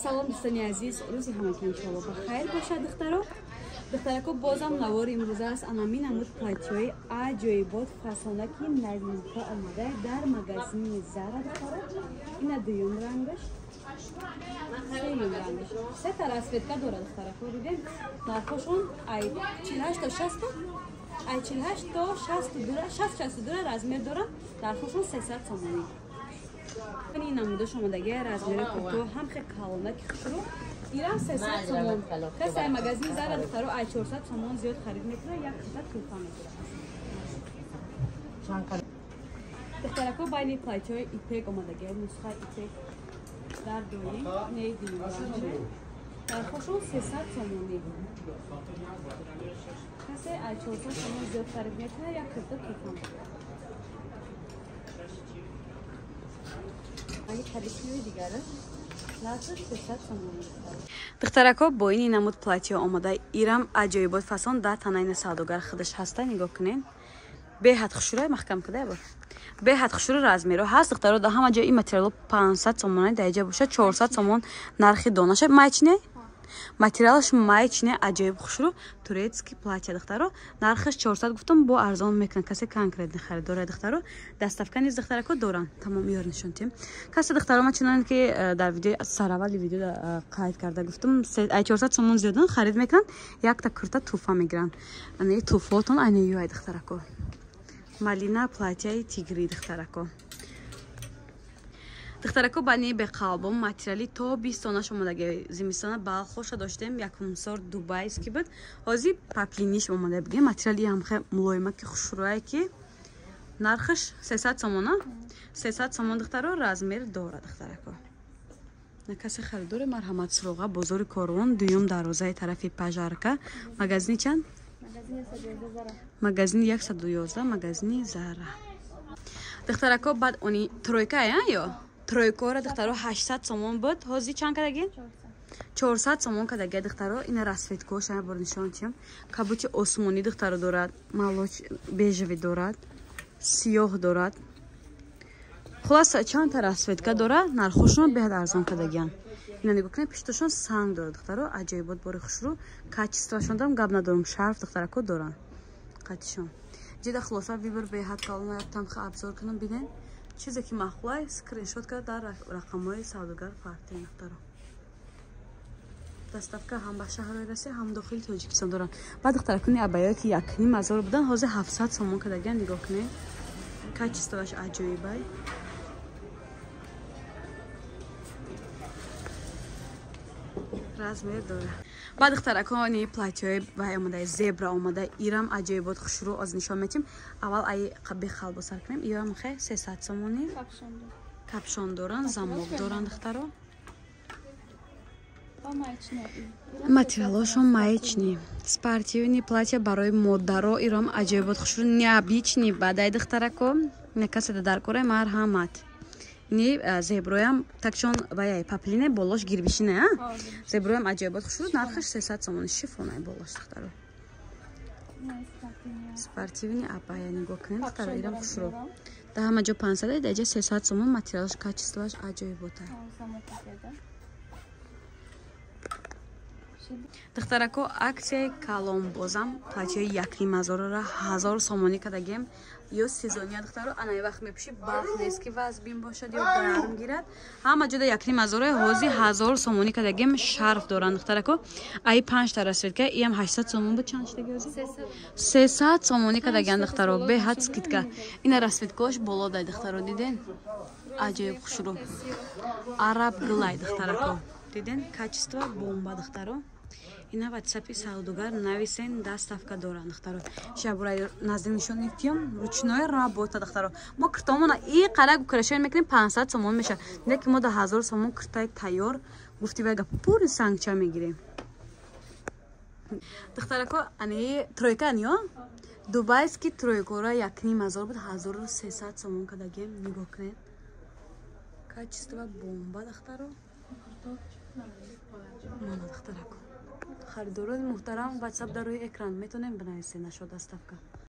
Салом, дӯстони азиз, рӯзи ҳамагӣ иншоалло ба хайр бошад, духтаро. Духтарако, бозам навори имрӯза аст. Анамин намуд платьёи аҷоибот, фасонаки новинка омада дар магазини Зара, духтаро. Ина дуюм рангаш, сеюм рангаш, сета расцветка дорад, духтарако, дидем. Нархошон ай 48 то 60, ай 48 то 62, 60 62 размер доранд. Нархошон 300 сомонӣ. Ин намудаш омадаги, размери кӯтоҳ, ҳам хел калонаки хушрӯ. Ирам 300 сомон. Касе ай магазини Зара, духтаро, ай 400 сомон зиёд харид мекунад, як хита тӯҳфа мегирад. Духтарако, байни платьҳои ипек омадаги, нусхаи ипек дар доим неи дуюм, нархошон 300 сомонӣ. Касе ай 400 сомон зиёд харид мекунад, як хита тӯҳфа мегирад. Духтарако, бо ини намуд платьё омода. Ирам аҷоибот фасон да танаина савдогар худаш ҳаста, нигоҳ кунед, беҳад хушрӯ, маҳкам куда бор, беҳад хушрӯ, размеро ҳаст, духтаро. Да ҳама ҷо ин материало 500 сомона, дар иҷа бошад 400 сомон нархи донаша. Майчине материалаш, маечне, аҷоиб хушрӯ, турецкий платья, духтаро. Нархаш 400 гуфтам, бо арзон мекунад, касе конкретно харидора, духтаро. Доставка низ, духтарако, доранд. Тамом, ёр нишонтем касе. Духтаро, ма чунон ки дар видеои сараввали видео қайд карда гуфтам, ай 400 сомон зиёдан харид мекунанд, якта курта тӯҳфа мегиранд. Ане тӯҳфаотон ане юай, духтарако, малина платьяи тигри, духтарако. Духтарако, бани беқалбом материали то бистонаш омадаги. Зимистона балхоша доштем, якумсор дубайский буд, ҳозир паплиниш омада бигем. Материали ҳамхе мулоима ки хушрӯяе ки нархаш 300 сомона, 300 сомон, духтаро, размер дорад, духтарако. На касе харидоре, марҳамат, суроға: бозори Корвон, дуюм дарвозаи тарафи Пажарка. Магазини чанд? Магазини 111, магазини Зара, духтарако. Баъд они тройка ё тройкора, духтаро, 800 сомон буд, ҳозир чанд кадаги? 400 сомон кадаги, духтаро. Ина расцветкош бор нишон чиям. Кабути осмонӣ, духтаро, дорад, малоч бежевый дорад, сиёҳ дорад, хулоса чандта расцветка дорад. Нархошон беҳад арзон кадагиан. Ина нигоҳ кунед, пиштошон санг дорад, духтаро, аҷоибот, бори хушрӯ, качествоашон дорам, гап надорам, шарф, духтарако, доранд қатишон ҷида. Хулоса, выбор беҳад калона. Яктамха обзор кунам, бинед. Чизе ки маъқулай, скриншот карда дар рақамҳои савдогар фартен, духтаро. Доставка ҳам ба шаҳрҳои Россия, ҳам дохили Тоҷикистон доранд. Баъд, духтаракуни, абаё ки 1500 будан, ҳозир 700 сомон кардагиан. Нигоҳ кунед, качествоаш аҷоибай, размер дорад. Баъд, духтаракони, платьҳои вай омада, зебра омада. Ирам аҷоибот хушрӯ, оз нишон метим. Аввал ай бехалбо сар кунем. Иам хе 300 сомонӣ, капшон доранд, замок доранд, духтаро. Материалошон маечный, спортивный платья барои модаро. Ирам аҷоибот хушрӯ, необычный бадай, духтарако. Некаседа дар кораи, марҳамат. Ни зеброям такчон ваяй паплине, болош гирбишине, а зеброям аҷоибот хушрӯ, нархаш 300 сомони, шифонай болош, духтаро. Спортивный абая нигоҳ кунед, духтаро, ирам хушрӯ. Да ҳама ҷо 500, даҷа 300 сомон. Материалаш, качествоаш аҷоибота. Духтарако, аксияи калонбозам, платьяи 1500-ра 1000 сомонӣ кардагем. Ё сезония, духтаро, анаи вақт мепӯши, барф нест ки вазбин бошад ё гарм гирад. Ҳама ҷода 1500-ра ҳозир 1000 сомонӣ кардагем. Шарф доранд, духтарако. Аи панҷта расцветка. Иам 800 сомон буд, чанд шидаги ҳозир? 300 сомонӣ кардагиан, духтаро, беҳад скидка. Ина расцветкош боло дай, духтаро, диден, аҷоиб хушрӯ, араб гилай, духтарако, диден, качество бомба, духтаро. Ина ватсапи савдогар нависен, доставка доранд, духтаро. Шабура наздик нишон метиём, ручная работа, духтаро. Мо киртомона и қарак украшение мекунем, 500 сомон меша, не ки мо да 1000 сомон киртаи тайёр гуфти вайга пури сангча мегирем. Духтарако, ани тройка ниё дубайский тройкора 1500 буд, 1300 сомон кардагем. Нигоҳ кунед, качество бомба, духтаро. Мана, духтарако, харидорони муҳтарам, ватсап дар рӯи экран, метавонем бинависед, нашо доставка.